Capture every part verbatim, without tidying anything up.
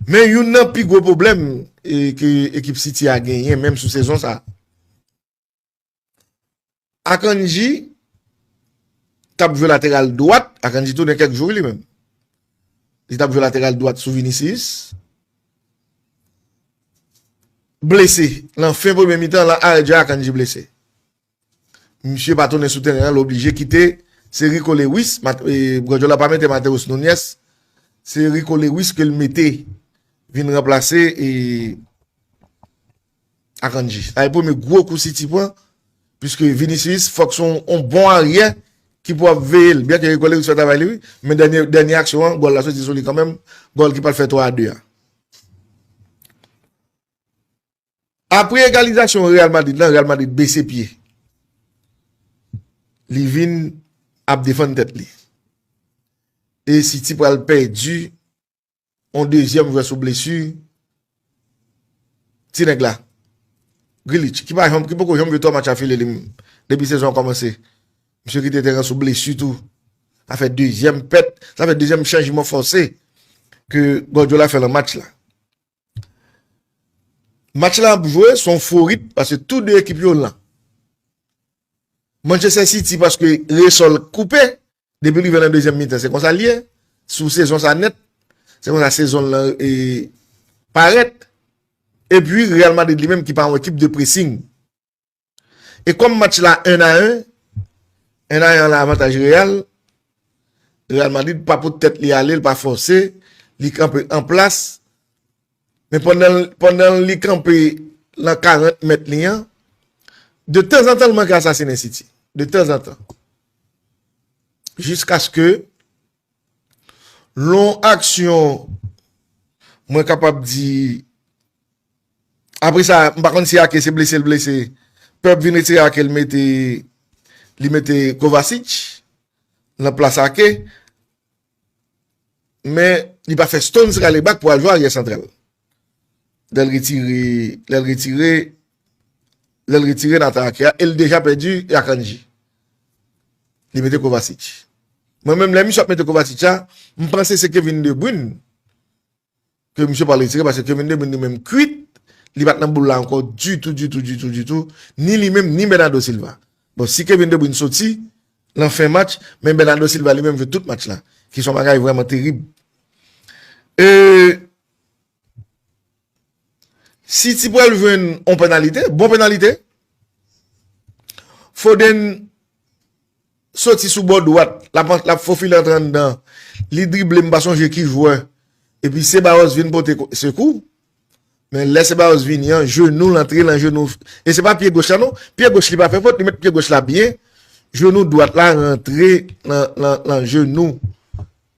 Men youn nan pi gwo pwoblèm e, ke ekip City a genyen, menm sou sezon sa, Akanji t ap jwe lateral dwat, Akanji tounen kèk jou li menm. Li t ap jwe lateral dwat sou Vinicius. Blese. Nan fen premye mitan, lan arè djè Akanji blese. Misye pa tounen sou teren an, l oblije kite. Se Rico Lewis, Mat- e, Guardiola pa mete Mateus Nunes. Se Rico Lewis ke l mete vin ranplase e Akanji. Sa e premye gwo kou City pran, piske Vinicius fòk se yon, yon bon aryè ki pou ap veye l. Byen ke Rico Lewis fè travay li, wi, men dènye, dènye aksyon an, gòl la soti sou li kanmenm, gòl ki pral fè twa a de a. Apre egalizasyon Real Madrid la, Real Madrid bese pye. Li vin ap defann tèt li. E City pral pèdi yon dezyèm jwè sou blesi. Ti nèg la, Grealish, ki pa janm, ki poko janm jwe twa match afile li menm, depi sezon an kòmanse. Misye kite teren sou blesi tou. Sa fè dezyèm pèt, sa fè dezyèm chanjman fòse ke Guardiola fè nan match la. Match la ap jwe, se yon fo ritm, paske tou de ekip yo lan. Manchester City, paske resò l koupe, depi l rive nan dezyèm mitan, se konsa l ye. Sou sezon sa nèt, se konsa sezon l lan e, parèt. Epi Real Madrid li menm ki pa yon ekip de pressing. E kòm match la en a en, en a en an la avantaj Real, Real Madrid pa pot tèt li ale, l pa fòse, li kanpe an plas. Men pandan, pandan li kanpe lan karant mèt li an, de tanzantan l manke asasinen City. De tanzantan. Jiskaske lon aksyon, mwen kapab di, apre sa, m pa konn si Ake se blese l blese, Pep vin retire Ake, l mete, li mete Kovacic nan plas Ake, men li pa fè Stones rale bak pou al jwe aryè santral. Lè l retire, lè l retire, lè l retire Nathan Ake a, e l deja pèdi Akanji. Li mete Kovacic. Mwen menm, lè misye ap mete Kovacic a, m panse se Kevin De Bruyne ke misye pral retire, paske Kevin De Bruyne li menm kwit, li pa t nan boul la ankò ditou, ditou, ditou, ditou, ni li menm, ni Bernardo Silva. Bon, si Kevin De Bruyne soti, lan fen match, men Bernardo Silva li menm jwe tout match la, ki se yon bagay vrèman terib. E, City pral jwenn yon penalite, bon penalite. Foden soti sou bò dwat, l ap, l ap fofile antre anndan. Li drible, m pa sonje ki jwè. Epi Ceballos vin pote ko- sekou. Men lè Ceballos vini an, jenou l antre lan jenou. E se pa pye goch la non. Pye goch li pa fè fot, li met pye goch la byen. Jenou dwat la rantre lan, lan, lan jenou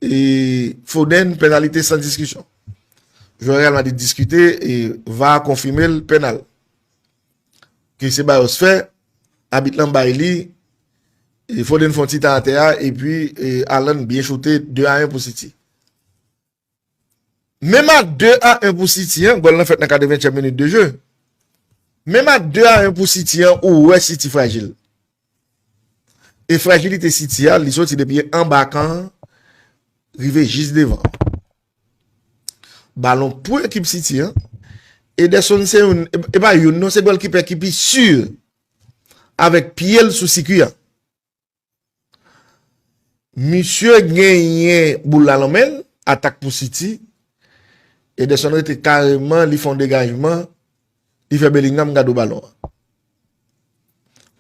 e Foden, penalite san diskisyon. Jwè Real Madrid diskite e VAR konfime l penal. Ke Ceballos fè, abit lan bay li, e Foden fè yon ti ta atè a, epi e, Haaland byen choute, de a en pou City. Menm a de a en pou City an, gòl lan fèt nan katreventyèm minit de jeu. Menm a de a en pou City an, ou wè City frajil. E frajilite City a, li soti depi anba kan an, rive jis devan. Balon pou ekip City an. Ederson se youn, e, e pa youn non, se gòlkipè ki pi si avèk pye l sou sikwi a. Misye genyen boul la lan men l, atak pou City. Ederson rete kareman, li fè yon degajman, li fè Bellingham gade balon an.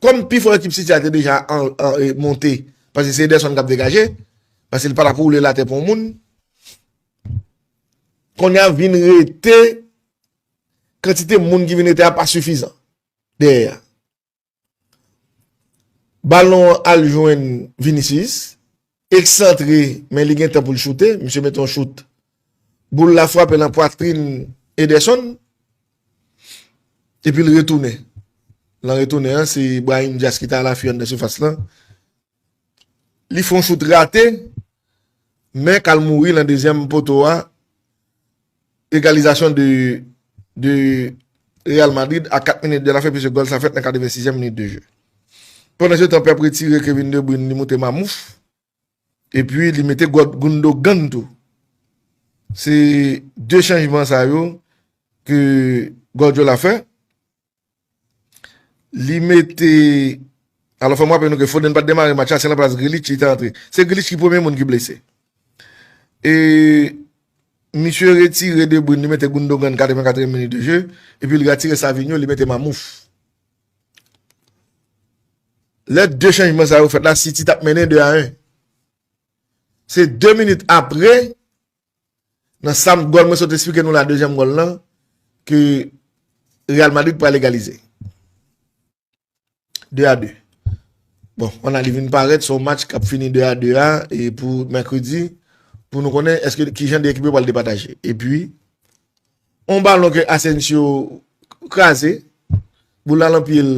Kòm pi fò ekip City a te deja an, an, e, monte, paske se Ederson k ap degaje, paske li pa t ap woule l atè pou yon moun. Kounye a vin rete, kantite moun ki vin rete a pa sifizan dèyè a. Balon an al jwenn Vinicius, eksantre, men li gen tan pou l choute, misye mete yon chout. Boul la frape lan pwatrin Ederson, epi l retounen. Lan retounen an, se Brahim Diaz ki t alafi anndan sifas lan. Li fè yon chout rate, men k al mouri lan dezyèm poto a. Egalizasyon de, de Real Madrid a kat minit de la fen, piske gòl sa fèt nan katrevensizyèm minit de jeu. Pandan se tan, Pep retire Kevin De Bruyne, li moute Mamouf. Epi li mete Gundogan tou. Se de chanjman sa yo ke Guardiola fè. Li mete, alò, fò m raple nou ke Foden pa t demare match la, se nan plas Grealish li te antre. Se Grealish ki premye moun ki blese. E misye retire De Bruyne, li mete Gundogan, katreven katriyèm minit de jeu, epi li retire Savinho, li mete Mamouf. Lè de chanjman sa yo fèt la, City t ap mennen de a en. Se de minit apre, nan sa m, gòl mwen sot esplike nou la, dezyèm gòl lan, ke Real Madrid pral egalize. De a de. Bon, kounye a li vin parèt, se yon match k ap fini de a de a, e pou mèkredi, pou nou konnen èske kijan de ekip yo pral depataje. Epi, yon balon ke Asensio kraze, boul la nan pye l,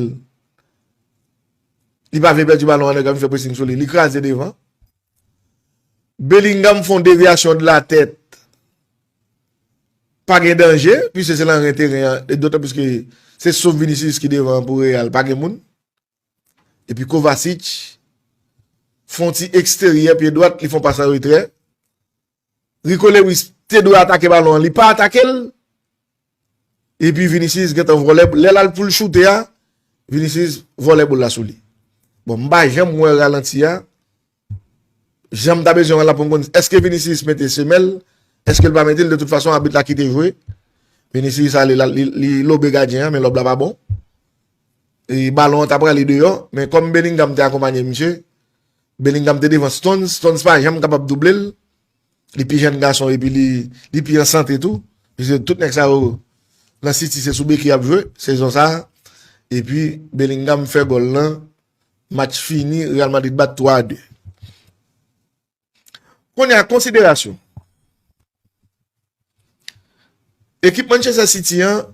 li pa vle pèdi balon an, nèg la vin fè pressing sou li, li kraze devan. Bellingham fè yon devyasyon de la tèt. Pa gen danje, piske se nan ren teren an, e dotan plis ke se sof Vinicius ki devan pou Real, pa gen moun. Epi Kovacic fè yon ti eksteryè, pye dwat, li fè yon pas an retrè. Rico Lewis te dwe atake balon an, li pa atake l. Epi Vinicius gentan vòlè, lè l al pou l choute a, Vinicius vòlè boul la sou li. Bon, m pa janm wè ralanti a. Jan m ta bezwen wè l la pou m konn èske Vinicius mete semèl, èske l pa mete l, de tout fason, abit la kite jwe. Vinicius ale, la, li, li lobe gadyen an, men lòb la pa bon. E balon an ta prale deyò, men kòm Bellingham te akonpanye misye, Bellingham te devan Stones, Stones pa janm kapab double l. Li pi jèn gason epi li, li pi an sante tou. Piske tout nèg sa yo nan City se sou beki y ap jwe sezon sa a. Epi Bellingham fè gòl lan. Match fini, Real Madrid bat twa a de. Kounye a, konsiderasyon. Ekip Manchester City an,